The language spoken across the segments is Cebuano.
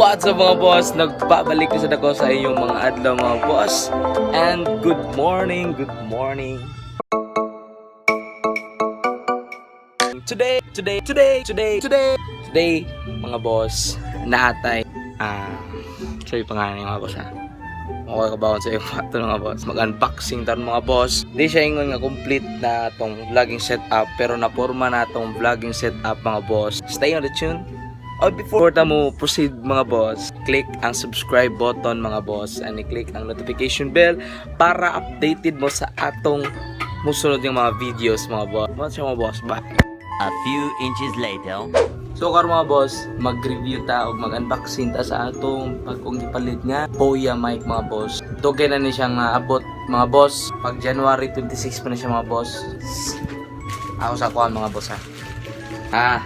What's up, mga boss? Nagbabalik na sa dako sa inyong mga adlaw, mga boss. And good morning, good morning. Today, today, today, today, today, today, mga boss, naatay. Ah, sorry, pangalan mga boss ha. Okay ka ba sa iyong pato, mga boss? Mag-unboxing taron, mga boss. Di siya ingon nga complete na tong vlogging setup, pero naporma na tong vlogging setup, mga boss. Stay on the tune. Oh, before ta mo proceed, mga boss, click ang subscribe button, mga boss, and i-click ang notification bell para updated mo sa atong musunod yung mga videos, mga boss. Mga siya, mga boss, bye. A few inches later. So karon, mga boss, mag-review ta og mag-unboxing ta sa atong bagong gipalit nga Boya mic, mga boss. Dugay na ni siya nga abot, mga boss. Pag January 26 pa na siya, mga boss. Ako sa kuan, mga boss ha. Ah,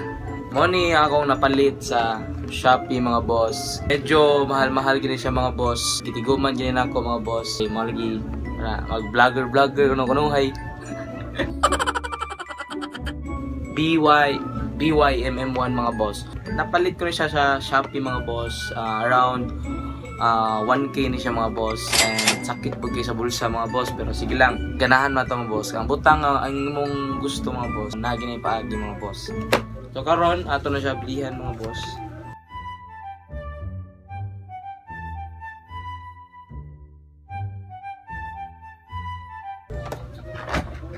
mo ni akong napalit sa Shopee, mga boss. Medyo mahal-mahal gini siya, mga boss. Gitiguman gini nako, mga boss. Mo lagi mag vlogger vlogger kuno kunuhay. BY BYMM1, mga boss. Napalit ko na siya sa Shopee, mga boss. Around 1K ni siya, mga boss. And sakit po kay sa bulsa, mga boss, pero sige lang. Ganahan man to, mga boss. Ang butang ang imong gusto, mga boss. Nagi na ipaagi, mga boss. So karon ato na siya blihan, mga boss.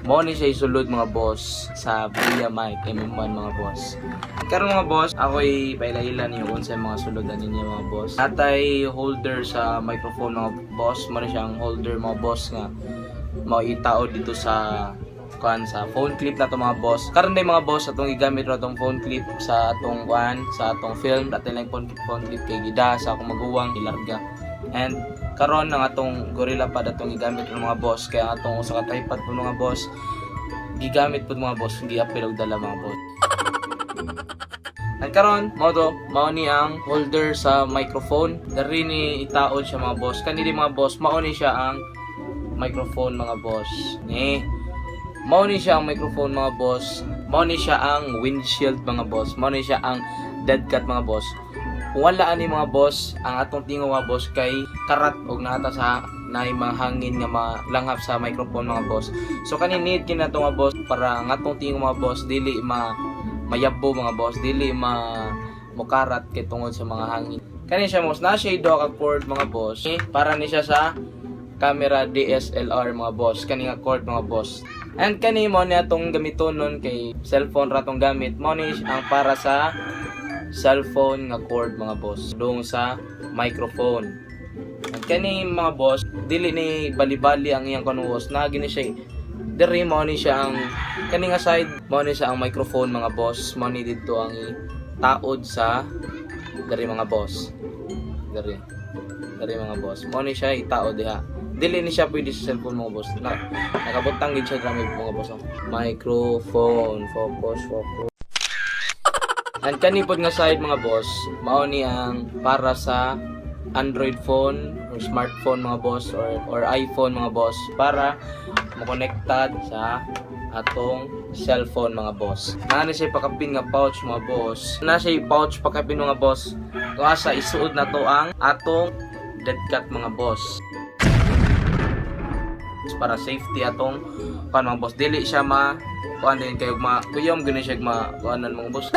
Mo ni siya isulod, mga boss, sa Boya Mic MM1, mga boss. Karon, mga boss, ako'y paila-ila niyo kung sa mga sulod ani niya, mga boss. Natay holder sa microphone, mga boss, mo ni siyang holder, mga boss, nga mao itaod dito sa kuan, sa phone clip na to, mga boss. Karon day, mga boss, atong gigamit ra tong phone clip sa atong kuan, sa atong film, atay lang phone clip kay gida sa akong maguwang ilarga. And karon ang atong gorilla pad atong gigamit ron, mga boss, kaya ang atong usa ka tripod po, mga boss, gigamit po, mga boss, giapil og dala, mga boss. And karon mao to, mao ni ang holder sa microphone. Dari ni itaod siya, mga boss. Kanili, mga boss, mao ni siya ang microphone, mga boss. Ni mao ni siya ang microphone, mga boss. Mao ni siya ang windshield, mga boss. Mao ni siya ang dead cat, mga boss. Kung wala ani, mga boss, ang atong tingo, mga boss, kay karat og naata sa naay mga hangin nga malanghap sa microphone, mga boss. So kani need kina to, mga boss, para ang atong tingo, mga boss, dili ma mayabo, mga boss, dili ma mukarat kay tungod sa mga hangin. Kani siya boss, na siya duha ka cord, mga boss. Eh, para ni siya sa camera DSLR, mga boss, kani nga cord, mga boss. And kani mo ni atong gamiton nun kay cellphone ra tong gamit. Mo ni ang para sa cellphone nga cord, mga boss, dong sa microphone. At kani, mga boss, dili ni bali-bali ang iyang kanuos na gini siya diri. Mo ni siya ang kani nga side, mo ni siya ang microphone, mga boss. Mo ni didto ang taod sa diri, mga boss, diri diri, mga boss. Mo ni siya itaod diha, dili ni siya pwede sa cellphone, mga boss. Na, nakabutang gid siya dami, mga boss, oh. Microphone, focus, focus. And kani pod nga side, mga boss, mao ni ang para sa Android phone or smartphone, mga boss, or iPhone, mga boss, para makonektad sa atong cellphone, mga boss. Naa ni siya pakapin nga pouch, mga boss. Na siya pouch pakapin, mga boss. Kung asa isuod na to ang atong dead cat, mga boss. Para safety atong kuan, mga boss, dili siya ma kuan din kayo ma kuyom gani siya ma kuanan, mga boss.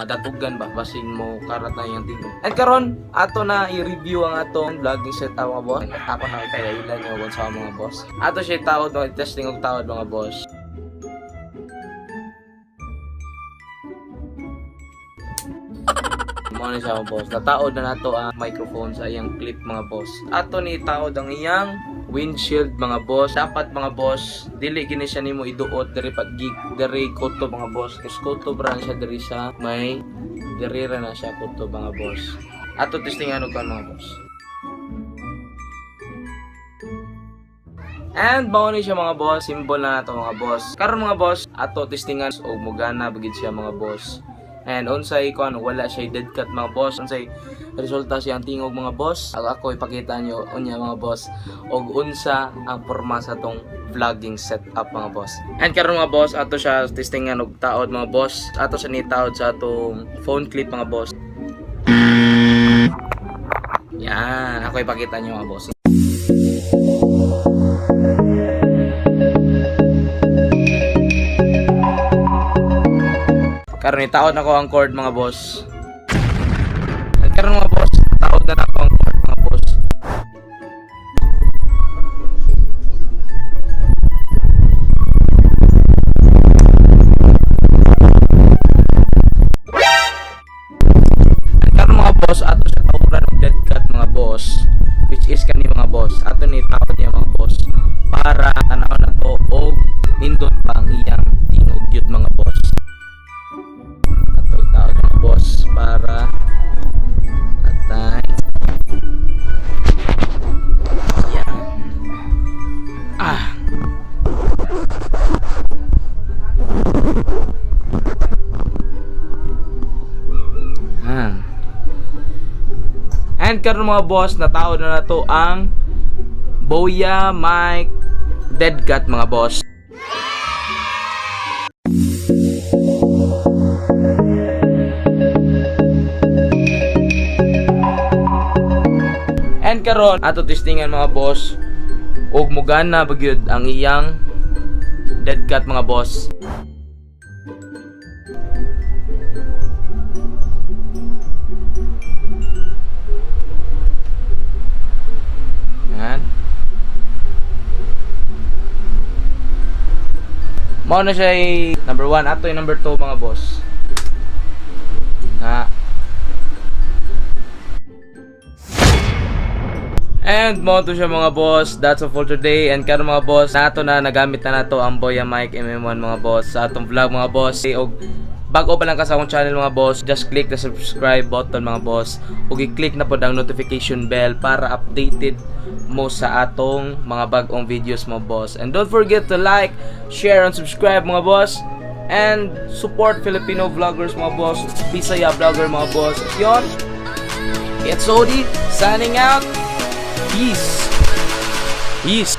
Datugan ba, basin mo karat na yung tingog. And karon ato na i-review ang atong vlogging setup, mga boss. Ako na ipailan niyo kung sa mga boss. Ato siya taod, mga testing og taod, mga boss. Mo ni siya, mga boss. Nataod na nato ang microphone sa iyang clip, mga boss. Ato ni taod ang iyang windshield, mga boss. Dapat, mga boss, dili gini siya nimo iduot diri pag gig diri kuto, mga boss. Kasi kuto ra siya diri sa may diri ra na siya kuto, mga boss. Ato testingan og kan, mga boss. And mao ni siya, mga boss, symbol na nato, mga boss. Karon, mga boss, ato testingan og mogana bagid siya, mga boss. And unsay kuan, wala siya dead cat, mga boss. Unsay resulta siyang tingog, mga boss. Ako, ako ipakita nyo unya, mga boss, og unsa ang porma sa tong vlogging setup, mga boss. And karon, mga boss, ato siya testingan og taod, mga boss. Ato siya ni taod sa atong phone clip, mga boss. Yan, ako ipakita niyo, mga boss. Karon itaod na ko ang cord, mga boss. At karon, mga boss, taod na nako ang cord, mga boss. At karon, mga boss, ato sa tauran og dead cat, mga boss, which is kani, mga boss. Ato ni taod niya, mga boss, para tanaw na to og nindot pa ang iyang tingog yun, mga boss. Ato itaod, mga boss, para atay. Yan. Ah. Ah. And karon, mga boss, nataod na nato ang Boya Mic Dead Cat, mga boss. And karon ato testingan, mga boss, ug mugana ba gyud ang iyang dead cat, mga boss. Yan. Mao na siya number 1, ato yung number 2, mga boss. Na. And mao to siya, mga boss. That's all for today. And karon, mga boss, nato na nagamit na nato ang Boya Mic MM1, mga boss, sa atong vlog, mga boss. Og bago pa lang ka sa akong channel, mga boss, just click the subscribe button, mga boss. Ug i-click na pod ang notification bell para updated mo sa atong mga bag-ong videos, mga boss. And don't forget to like, share, and subscribe, mga boss. And support Filipino vloggers, mga boss, Bisaya vlogger, mga boss. At yun, it's Odie signing out. Peace. Peace.